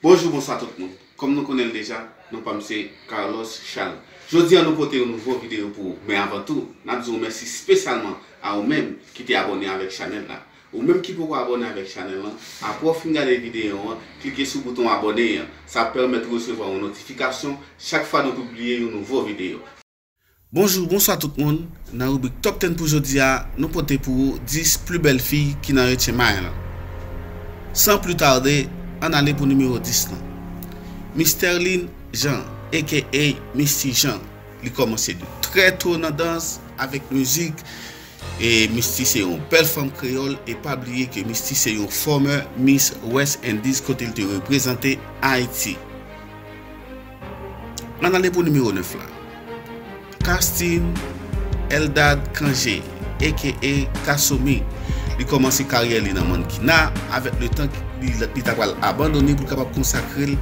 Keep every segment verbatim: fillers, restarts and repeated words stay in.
Bonjou, bonswa tout moun. Kòm nou konnen l deja, non pa m se Carlos Charles. Jodi a nou pote yon nouvo videyo pou ou, men avan tou, n ap di w mèsi espesyalman a ou menm ki te abòne avèk chanèl la. Ou menm ki poko abòne avèk chanèl lan, apre w fin gade videyo an, klike sou bouton abòne an. Sa ap pèmèt ou resevwa yon notifikasyon chak fwa nou pibliye yon nouvo videyo. Bonjou, bonswa tout moun. Nan ribrik Top ten pou jodi a, nou pote pou ou dis pli bèl fi ki nan eighth Mile. San pli tade, ann ale pou nimewo dis lan. Misterline Jean, aka Misty Jean. Li kòmanse de trè to nan dans avèk mizik. E Misty se yon bèl fanm kreyòl, e pa bliye ke Misty se yon former Miss West Indies kote l te reprezante Ayiti. Ann ale pou nimewo nèf la. Castine Eldad Cangé, aka Kassoumi. Li kòmanse karyè li nan mannkina, avèk letan li, li ta pral abandone pou l kapab konsakre l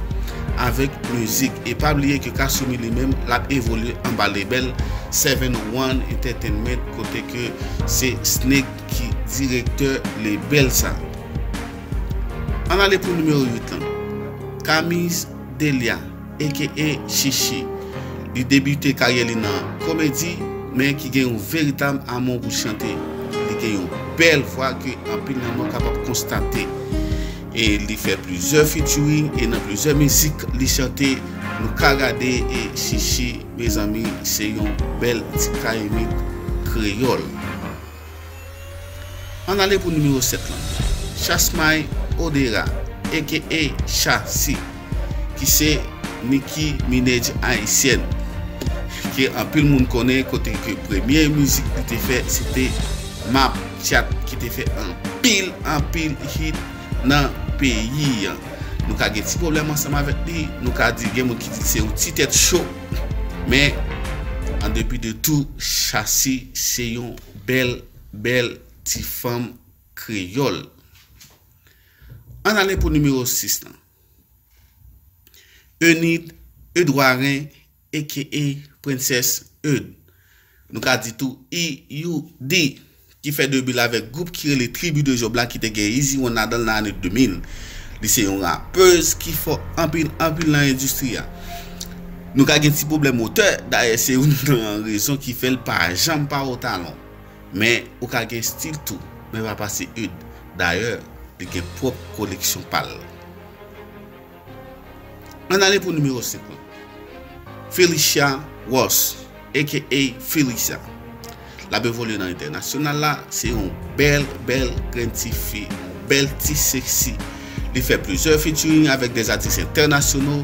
avèk mizik. E pa bliye ke Kassoumi li menm, l ap evolye anba label Seven One Entertainment, kote ke se Snake ki direktè label sa. Ann ale pou nimewo uit lan. Camisse Delia, aka Chichi. Li debite karyè li nan komedi, men ki gen yon veritab amou pou chante. Li gen yon bèl vwa ke anpil nan nou kapab konstate. E li fè plizyè featuring e nan plizyè mizik li chante. Nou ka gade e Chichi, mezanmi, se yon bèl ti kayimit kreyòl. Ann ale pou nimewo sèt lan. Chasmay Odera, aka Chassi, ki se Nicki Minaj ayisyèn, ke anpil moun konnen, kote ke premye mizik li te fè, se te Map Chat, ki te fè anpil, anpil hit nan peyi an. Nou ka gen ti pwoblèm ansanm avèk li, nou ka di gen moun ki di se yon ti tèt cho, men an depi de tou, Chassi se yon bèl, bèl ti fanm kreyòl. Ann ale pou nimewo sis lan. Eunide Edouarin, aka Princess Eud. Nou ka di tou E U D, ki fè debi l avèk gwoup ki rele Tribu de Job la, ki te gen Easy One ladan l nan ane de mil. Li se yon rapèz ki fò anpil, anpil nan endistri a. Nou ka gen ti pwoblèm otè, dayè se youn nan rezon ki fè l pa janm pa o talon. Men ou ka gen stil tou, men pa pase Eud. Dayè, li gen pwòp koleksyon pa l. Ann ale pou nimewo senk lan. Felicia Ross, aka Felicia. L ap evolye nan entènasyonal la, se yon bèl, bèl grenn ti fi, yon bèl ti sexy. Li fè plizyè featuring avèk dè atis entènasyonal,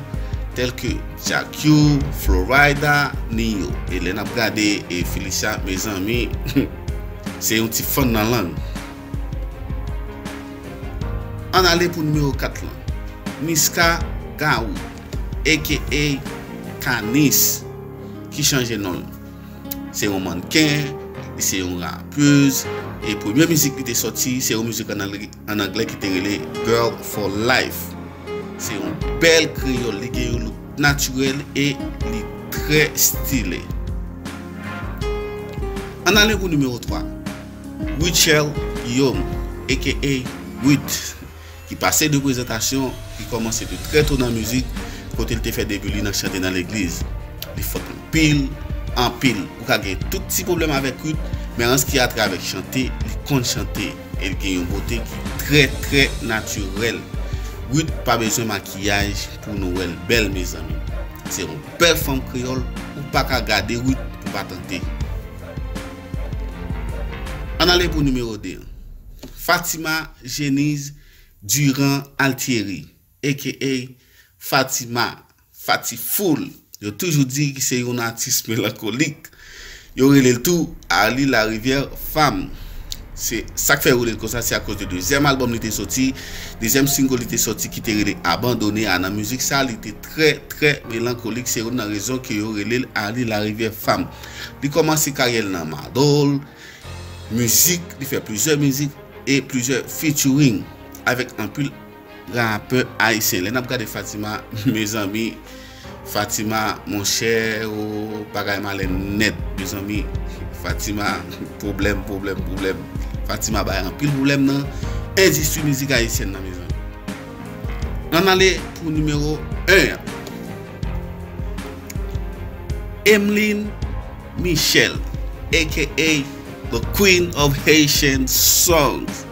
tèl ke Jack U, Flo Rida, Neo. E lè n ap gade e Felicia, mezanmi, se yon ti fann nan lang. Ann ale pou nimewo kat lan. Niska Garou, aka Kanis, ki chanje non l. Se yon mannken, li se yon rapèz, e premye mizik li te sòti, se yon mizik ann angle, ann angle ki te rele Girl for Life. Se yon bèl kreyòl, li gen yon look natirèl e li trè stile. Ann ale pou nimewo twa. Rutshelle Guillaume, aka Ruth, ki pase de prezantasyon, ki kòmanse de trè to nan mizik, kote l te fè debi li nan chante nan legliz. Li fòt anpil, anpil. Ou ka gen tout ti pwoblèm avèk Ruth, men an se ki atravè chante, li konn chante, e l gen yon bote ki trè, trè natirèl. Ruth pa bezwen makiyaj pou nou wè l bèl, mezanmi. Se yon bèl fanm kreyòl, ou pa ka gade Ruth pou pa tante. Ann ale pou nimewo de an. Fatima Genise Durand Altieri, aka Fatima, Fati Fool. Yo toujou di ki se yon atis melankolik. Yo rele l tou Arly Larivière Femme. Se sa k fè yo rele l konsa, se akoz de dezyèm albòm li te sòti, dezyèm single li te sòti ki te rele Abandonné a. Nan mizik sa, li te trè, trè melankolik. Se youn nan rezon ke yo rele l Arly Larivière Femme. Li kòmanse karyè l nan model, mizik, li fè plizyè mizik e plizyè featuring avèk anpil rapè ayisyen. Lè n ap gade Fatima, mezanmi, Fatima, monchè, o, bagay malè nèt, mezanmi. Fatima, pwoblèm, pwoblèm, pwoblèm. Fatima bay anpil pwoblèm nan endistri mizik ayisyèn nan, mezanmi. Ann ale pou nimewo en an. Emeline Michel, aka the Queen of Haitian Songs,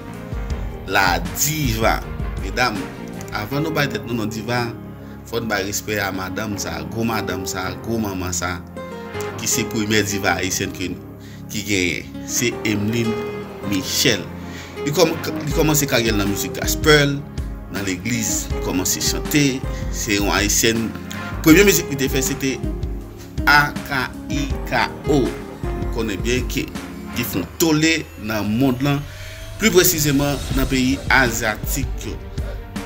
la diva. Medam, avan nou bay tèt nou non diva, fò n bay respè a madanm sa, gwo madanm sa, gwo manman sa, ki se premyè diva ayisyèn ke, ki genyen. Se Emeline Michel. Li kòm-, li kòmanse karyè l nan mizik gospel, nan legliz. Li kòmanse chante. Se yon ayisyèn. Premye mizik li te fè, se te A K I K O. Nou konnen byen ke li fè yon tole nan mond lan, pli presizeman nan peyi azyatik yo.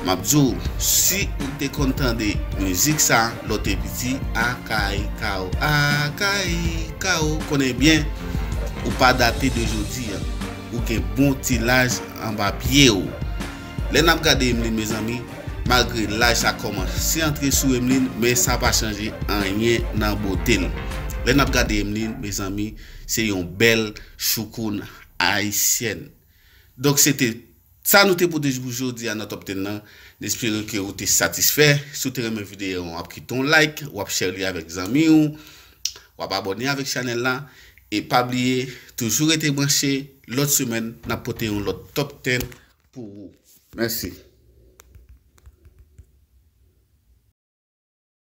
M ap di w, si ou te konn tande mizik sa lè w te piti, A K I K O, A K I K O, konnen byen, ou pa date de jodi a. Ou gen bon ti laj anba pye w. Lè n ap gade Emeline, mezanmi, malgre laj sa kòmanse antre sou Emeline, men sa pa chanje anyen nan bote l. Lè n ap gade Emeline, mezanmi, se yon bèl choukoun ayisyèn. Donk, se te sa nou te pote pou jodi a nan Top ten nan. N espere ke ou te satisfè. Si w te renmen videyo a, w ap kite yon like, w ap share li avèk zanmi w, w ap abòne avèk chanèl la. E pa bliye, toujou rete branche. Lòt semèn, n ap pote yon lòt Top ten pou ou. Mèsi.